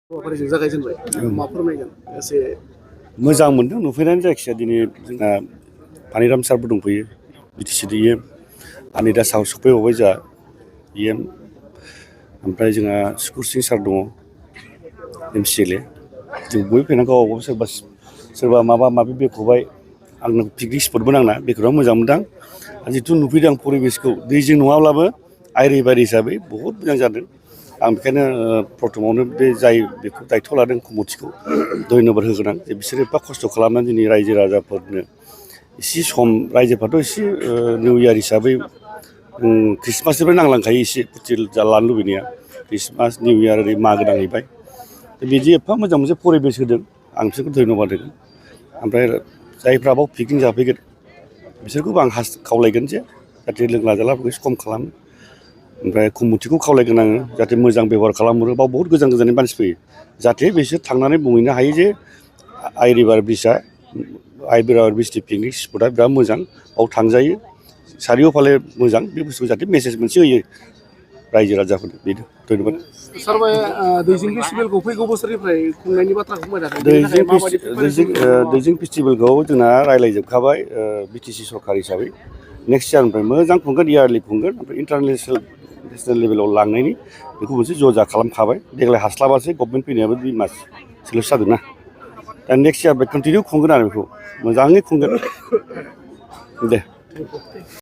हाबाफारिजों जागायजेनबाय मा फोरमायगोन एसे मोजां मोनदों नुफैनानै जायखिजाया दिनै जोंहा पानिराम सारबो दंफैयो बिटिसिनि इएम आनै दा सायाव सफैबावबाय जोंहा इएम ओमफ्राय जोंहा सुकुर सिं सार दङ MCLA जों बयबो फैनानै गावबा गाव सोरबा माबा माबि बेखेवबाय आंनो पिकनिक स्पटबो नांना बेखौनो मोजां मोनदों आं जिथु नुफैदों आं परिबेसखौ दैजों नङाब्लाबो आइरिबारि हिसाबै बहुद मोजां जादों आं बेखायनो प्रथमावनो बे जाय बेखौ दायथ' लादों कमिटिखौ धन्यबाद होगोन आं जे बिसोरो एफा खस्थ' खालामनानै दिनै रायजो राजाफोरनो एसे सम रायजोफ्राथ' एसे निउ इयार हिसाबै ख्रिस्टमासनिफ्राय नांलांखायो एसे फुरथि लानो लुबैनाया ख्रिस्टमास निउ इयार ओरै मागो नांहैबाय बिदि एफा मोजां मोनसे परिबेस होदों आं बिसोरखौ धन्यबाद होगोन ओमफ्राय जायफ्रा बाव पिकनिक जाफैगोन बिसोरखौबो आं खावलायगोन जे जाहाथे लोंला जालाफोरखौ एसे खम खालामो ओमफ्राय कमिटिखौ खावलायगोन आङो जाहाथे मोजां बेब'हार खालामहरो बाव बहुत गोजान गोजाननि मानसि फैयो जाहाथे बिसोर थांनानै बुंहैनो हायो जे आइरिभार ब्रिजआ आइरिभार ब्रिजनि पिकनिक स्पटआ बिराद मोजां बाव थांजायो सारिय'फाले मोजां बे बुस्थुखौ जाहाथे मेसेज मोनसे होयो रायजो राजाफोरनो बेनो धन्यबाद सोरबाया दैजिं फेस्टिभेलखौ फैगौ बोसोरनिफ्राय खुंनायनि बाथ्राखौ बुंबाय थादों दैजिं फेस्टिभेलखौ जोंना रायज्लायजोबखाबाय बिटिसि सरकार हिसाबै नेक्स्ट इयारनिफ्राय मोजां खुंगोन इयारलि खुंगोन ओमफ्राय नेसनेल लेभेलाव लांनायनि बेखौ मोनसे जजा खालामखाबाय देग्लाय हास्लाबासै गभर्नमेन्ट फैनायाबो 2 माससोल'सो जादोंना दा नेक्स्ट इयार कन्टिनिउ खुंगोन आरो बेखौ मोजाङै खुंगोन दे